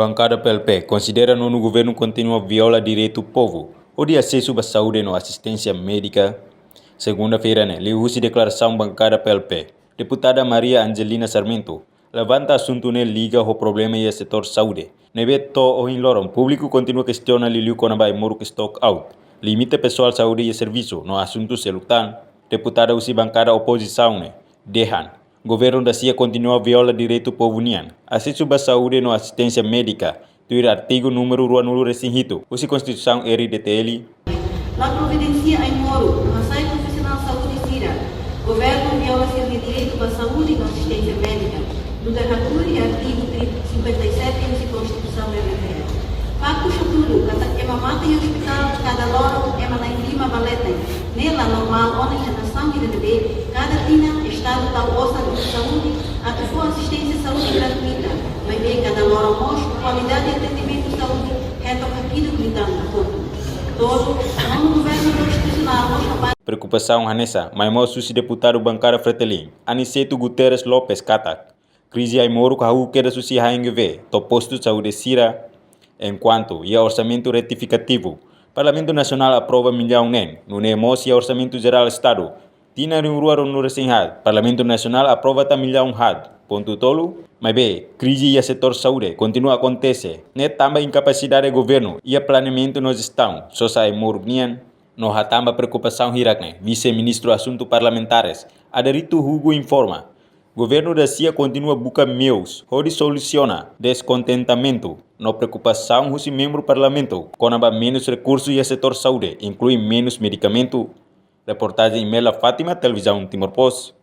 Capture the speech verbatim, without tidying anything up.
Bankada P L P konsidera nonu governu kontinua viola direitu povu hodi asesu ba saúde no asisténsia médika. Segunda-feira ne'e, liuhusi deklarasaun bankada P L P, deputada Maria Angelina Sarmento levanta asuntu ne'e liga ho problema iha setór saúde, ne'ebé to'o ohin loron públiku kontinua kestiona liuliu kona-ba ai-moruk stock out, limita pesoál saúde iha servisu no asuntu seluk tan. Deputada husi bankada opozisaun ne'e dehan governu da-sia kontinua viola direitu povu nian asesu ba saúde no asisténsia médika, tuir artigu númeru ruanulu-resin-hitu husi Konstituisaun R D T L. La providensia ai-moruk no hasai profisionál saúde sira, governu viola sira-nia direitu ba saúde no asisténsia médika, nu'udar hatuur iha artigu cinquenta e sete husi Konstituisaun R D T L. Faktus hatudu katak ema mate iha ospitál kada loron, ema na'in-lima ba leten, ne'e la normál ona iha nasaun ida ne'ebé kada tinan Estadu tau osan husi saúde atu fó asisténsia saúde gratuita, maibé kada loron mós kualidade atendimentu saúde hetok hakiduk liután ba hotu. Tolu, nonu governu konstitusionál mós hapara. Preokupasaun hanesan mai mós husi deputadu bankada Fretilin, Aniceto Guterres Lopes, katak krize ai-moruk hahú kedas husi H N G V to'o postu saúde sira. Enkuantu iha orsamentu retifikativu, Parlamentu Nasionál aprova millaun neen, nune'e mós iha Orsamentu Jerál Estadu tinan rihun rua ruanulu-resin-haat, Parlamentu Nasionál aprova tan millaun haat pontu tolu, maibé krize iha setór saúde kontinua akontese, ne'e tanba inkapasidade governu iha planeamentu no jestaun sosa ai-moruk nian. No hatán ba preokupasaun hirak-ne'e, Vise-Ministru Asuntu Parlamentares, Aderito Hugo, informa governu da-sia kontinua buka meius hodi solusiona deskontentamentu no preokupasaun husi membru parlamentu kona-ba menus rekursu iha setór saúde, inklui menus medikamentu. Reportajen Imela Fátima, Televizaun Timor Post.